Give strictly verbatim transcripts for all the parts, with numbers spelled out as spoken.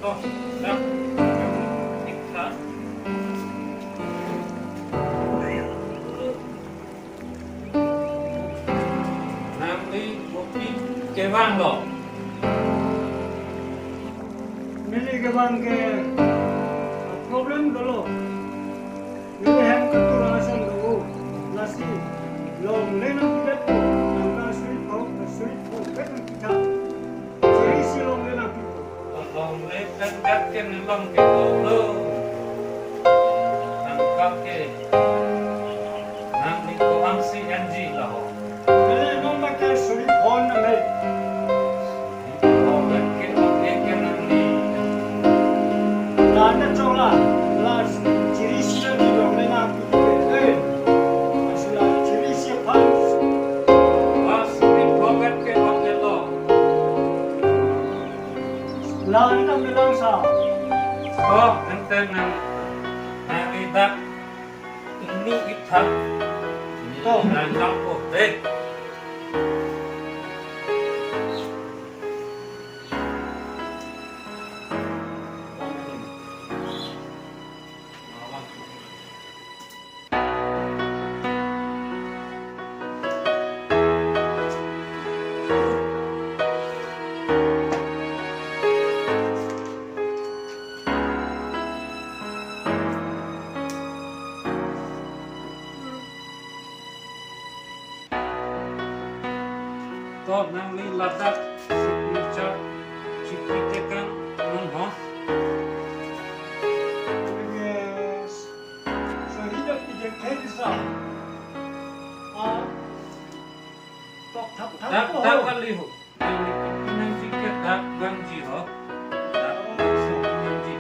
Nangli kopi kevang lo? Neli kevang ke problem dolo. Neli hem ketur alasan do. Lasi longle nangpidet po, nangka suri pho, suri pho, bet nangpitha. Suri si longle nangpitha. Longle pen gat ke nelong ke kolo. Nangkap ke. Nangli ko-ansi enji laho. Neli nong bak ke suri phon nang he. Ko gat ke oke ke nangli. Lana chongla, la suri si nangli longle nangpitha. Eh, masih la suri si aphan. La suri pho gat ke oke lo. Lang ta melang sa. Oh, ente nang, nang idak unu ithak. Oh. Nang dam ko, eh. To nangli ladak signature chipi tekang nang ho. Yes. So he dak pijak thai disa. Ah. Tok thap thap. Dak ko dak ho. Kali ho. Nangli kopi nangji ke dak vangji ho. Dak vangji nangji.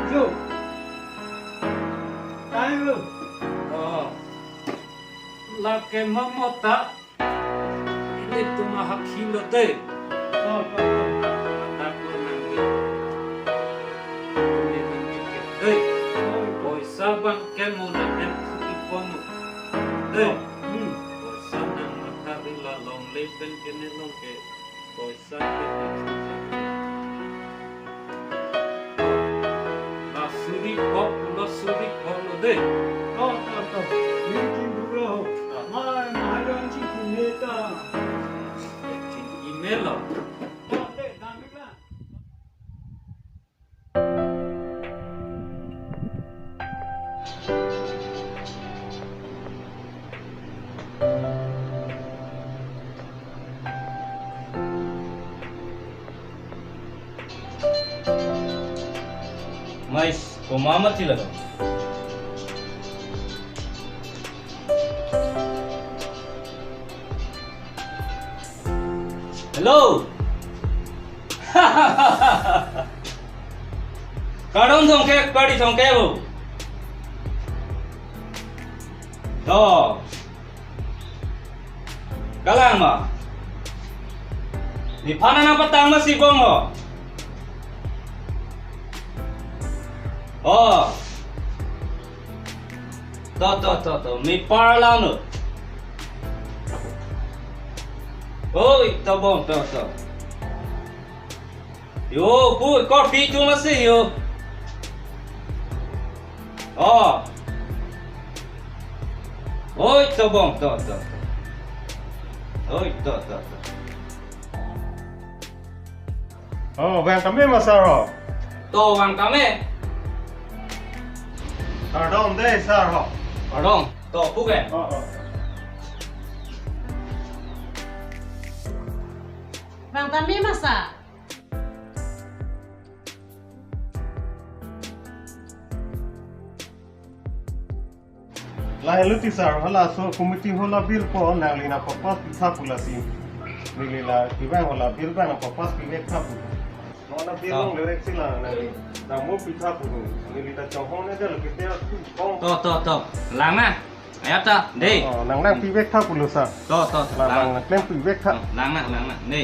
Jo. Tayo. Oh. Lake mamo ta. Ilitum ahakhi lote. Oh, oh, oh. Adak lo nangke. Kuni nangke ke. Hei. Oh, oh. Poisa abang ke mo nang hem phu-i pon mo. Hei. Oh, hmm. Poisa nang matha ri la longle pen ke ne long ke. Poisa. La suri pho, la suri pho lo de. To, to, to. Ni kin duklo ho. Mai, mahai don chi kin ne ta. Kin email lo. To, de, dan dikla. Mais, komat ma thila do? Hello. Kardom thongkep, kardom thongkep bo. To. Kalang ma. Nephan nangpatang ma si bong ho. Oh. To, to, to, to. Mepar lang no. Oi, to bong, to, to. Yo, pu, kopi tu masih yo. Oh. Oi, to bong, to, to, to. Oi, to, to, to. Oh, vang tame ma sir ho. To vang tame. Kardom de sir ho. Kardom. To pu ke. Oh, oh. Vang tame ma sir. Lahelo ti sir, halaso committee hala bill po nangli nangpapass pitha pu lasi. Neli la kevang hala bill abang nangpapass pivek tha pu. Hala bill Oh. Long lerek si la nangli. Damo pitha pu. Neli ta chonghong ne dal kete kong. To, to, to. Lang na. Ayat ta, de. Oh, nang nangpivek tha pulo sir. To, to, to. Lang, lang, lang. Nang nangklem pivek tha. Oh, lang na, lang na, de.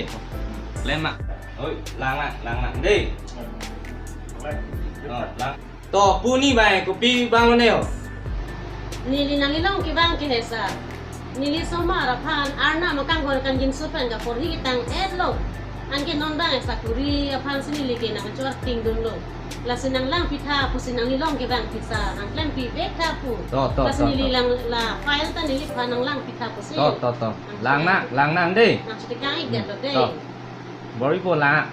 Klem na. Oi, lang na, lang na, de. Lang. Oh, lang. To, pu ni bai, kopi vanglo ne ho. Neli nangli long kevang ke ne sir. Neli osomar aphan Arnam akangkor kangjinso pen kaporhi ketang-etlo. Anke non bang sakuri aphansi neli ke nangchor tingdunlo. Lasi nanglang pitha pusi nanglilong kevang pisa nangklempi vektha pu. To, to, Lasi to, neli to. lang la file ta neliphan nanglang pitha pusi. To, to, to. Nang Lang na, lang nang dei. Nangchitikang-ikdetlo dei. To. Bor-ipo lang.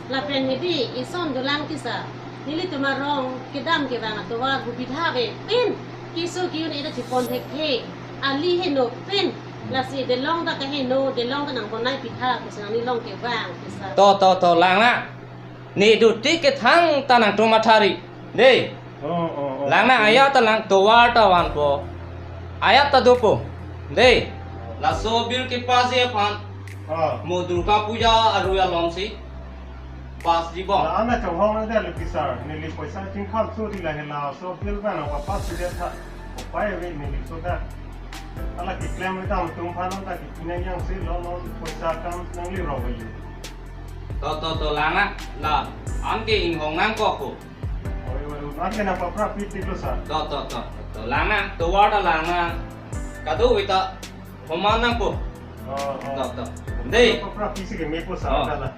Lapen hedi, ison dolang tisa. Nelitum arong kedam kevang atovar hubidha ave pin. Keso ke-un ida chepon thekthe. Ali heno pin. Lasi delong ta kaheno, delong ta nangponai pitha, pusi nanglilong kevang tisa. To, to, to, lang na. Ne duti kethang ta nangtum mathari. Dei. Oh, oh, oh. Lang na, ayat ta lang, tovar ta vanpo. Ayat ta dopo. Dei. Laso bill kepasji aphan. Ah. Mo Durga Puja arui alongsi. Pasji bom. La-an ta chonghong nangdetlo ke sir. Neli poisa chingkham suri lahei laso bill bang nangpapas sudetha. Upai ave neli so ta. Hala keklem ri ta nangtum aphan ta kepinang yang si lo lo poisa kam nangli rok ayu. To, to, to, lang na, la, anke inghong nangkok ko. Oi, oi, oi, anke nangpaprap pi tiklo sir. To, to, to, to, lang na, tovar ta lang na. Kadokave ta, homan nangpo. Oh, oh. To, to. Dei. Paprap pi si ke mepo sir, Oh. hala.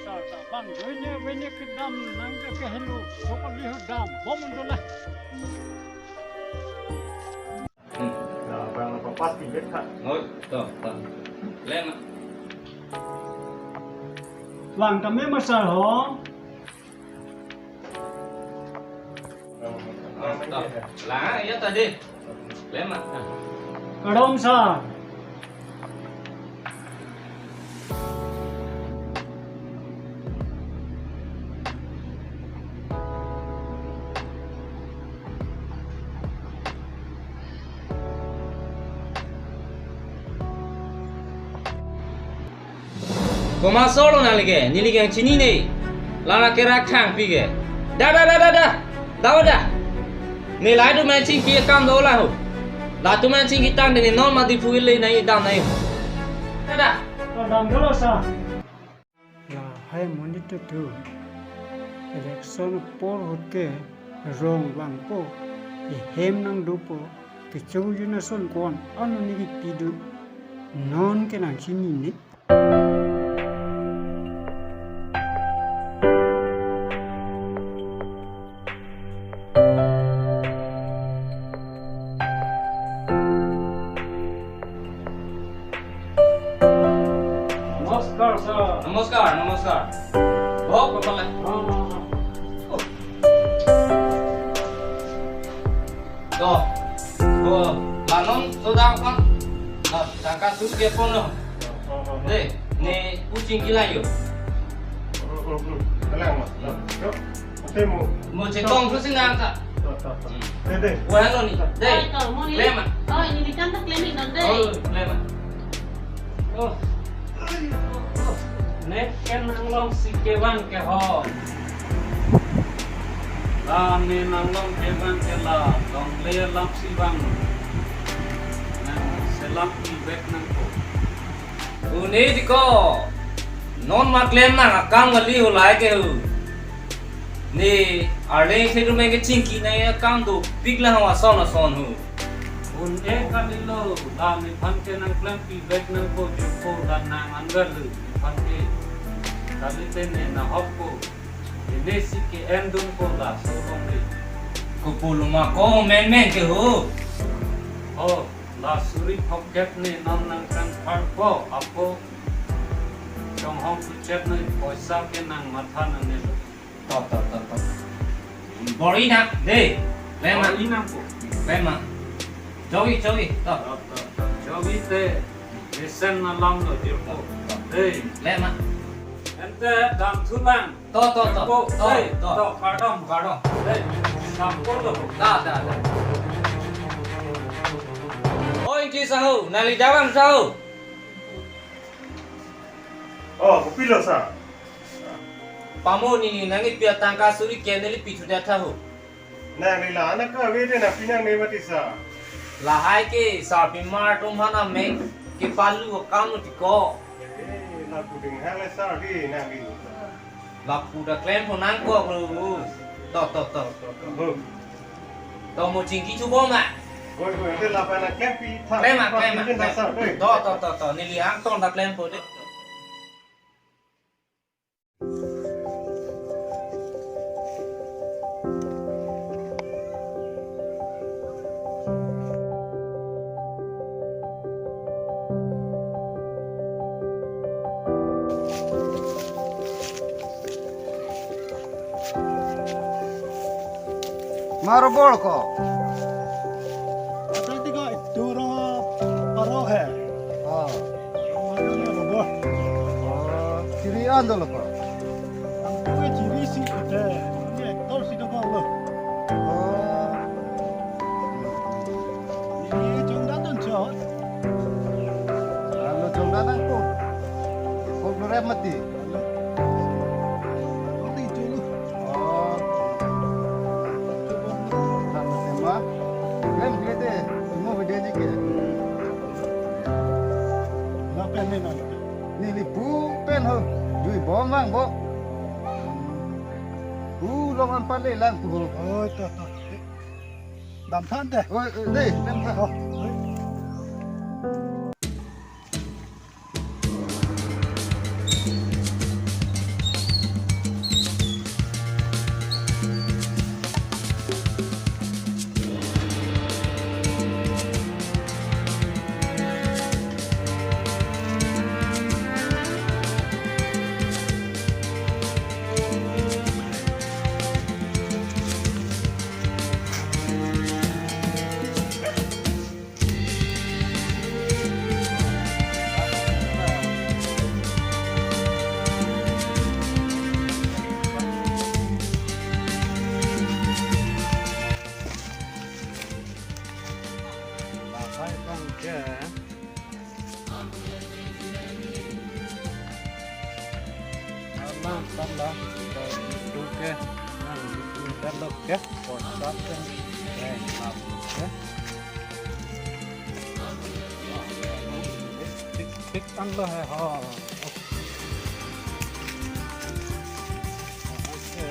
Sa, sa, bang, doine, doine kedam nangke kehelo, sokoli ho dam, bom dola. Hmm. Nah, bang, apa pasti bet, Kak? Oh, to, to. Lema. Bang, kami masal ho. Lang, iya tadi. Lema. Kardom sir. Komat asor lo nangli ke, neli ke chinine. Lana kerak thangpi ke. Da, da, da, da, da. Da, da. Ne lahai atum chingki akam dolang ho. Latum chingki tangte ne non ma Diphu le nangdam nangji. Da, da. Kardom dolo sir. Lahai monit tutu. Election apor ahut ke rong vangpo. Ehem nangdopo. Kecho jun ason ko-an ano ne kepidun. Non ke nangchinine. নমস্কাৰ, ছাৰ। নমস্কাৰ, নমস্কাৰ। বহক, বহক। অ, অ, অ। To, to, la non sodang aphan. La tangka suri ke ponlo. Oh, oh, oh. Dei, ne pu chingki lang yo. Hmm, hmm, hmm. Kalang, Mas. Yo. Ate mo. Mo chetong thu si nang ta. To, to, to. Hmm. Dei, dei. Wah lo ne. Dei. Oi, to, mo ne. Lema. Oi, ne kan ta klem-ik non dei. Oh, lema. Oh. Ne ke nanglongsi kevang ke ho. La ne nanglong kevang ke la, longle alamsi vang. Nangselam pi vek nangpo. Une dei ko. Non ma klem nang akam kali ho lahai ke ho. Ne arleng thedu meng kechingki nangji akam dopik lang ho ason ason ho. Un-e kalilo, la nephan ke nangklempi vek nangpo jirpo, la nang angar lo nephan ke. Kalite ne nahokpo. Ene si ke-endunpo laso longle. Kopi lo ma ko menmen ke ho. Ho, la suri phokep ne non nangkangpharpo, apo. Chonghong puchet noi, poisa ke nang matha nangnelo. To, to, to, to. Bor-i nang, dei. Lema. Bor-i nangpo. Lema. Jogi, jogi, to. To, to, to. Jogi te. Mesen alam lo jirpo. Dei. Lema. Ante dam thulang. To, to, to. Jirpo. To, dei, to. To, kardom, kardom. Dei. Dampo lo. Da, da, da. Oi, Ingti sahu, nangli dawan sahu. Oh, kopilo sir? Pamo ne nangkepi atangka suri ke neli pithu det tha ho. Nangli la anak ka ave te nangpi nangne mati sir. Lahai ke sarpimar atum aphan amek kepalu akam lo dei ko. Eh, Puding hale sar di nang di. Lapu ta klempo nangkok lo. To, to, to, to, to. Hmm. To mo chingki chubom ma. Goi, goi, ante lapu na klempi tha. Klem ma, klem ma, Puding klem. Sar, eh. To, to, to, to. Neli angton ta klempo de. Mar bor ko. Ate tiga itu ro paro hai. Oh. Mana ni robot. Oh, chiri an dolo ko. Ang ko chiri si ite. Ni actor si doko lo. Oh. Ni jongdan don cho. Alo jongdan ko. Ko rem mati. Alo. Ko ti chulu. Oh. Tama tema. Lem kete, mo video ji ke. Lapen ni nang. Neli pu pen ho. Jui bom vang bo. Pu long an pale lang pu ho. Oh, to, to. Dam than te. Oi, oi, dei, dam than. Oh, oi. Lahai abang ke. Alang tala, itu ke, nang itu telok ke, kota ke, eh, apa ke? Tik, tik an lo hai, ho. Oke.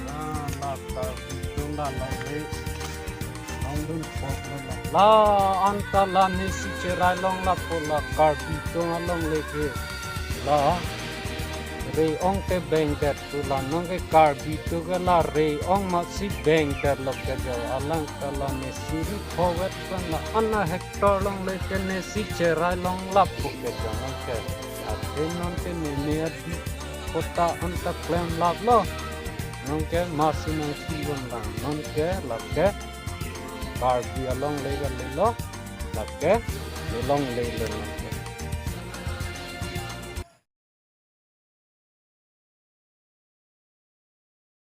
Ah, la Karbi Chundan lake. Nangdun pok lo la. La anta la nesi cherai long lapu la Karbi Chundan along lake. La re-ong te bengdet tu la nonke Karbi tu ke la re-ong masi bengdet lo ke jo alang ta la nesi ri phovet pen la ana hectare along lake nesi cherai long lapu ke jo nonke. Ate nonke meme adi kota anta klem lap lo. Nonke masi nangsi vun lang. Nonke lake Karbi along le ga le lo. Lake le long le le nonke.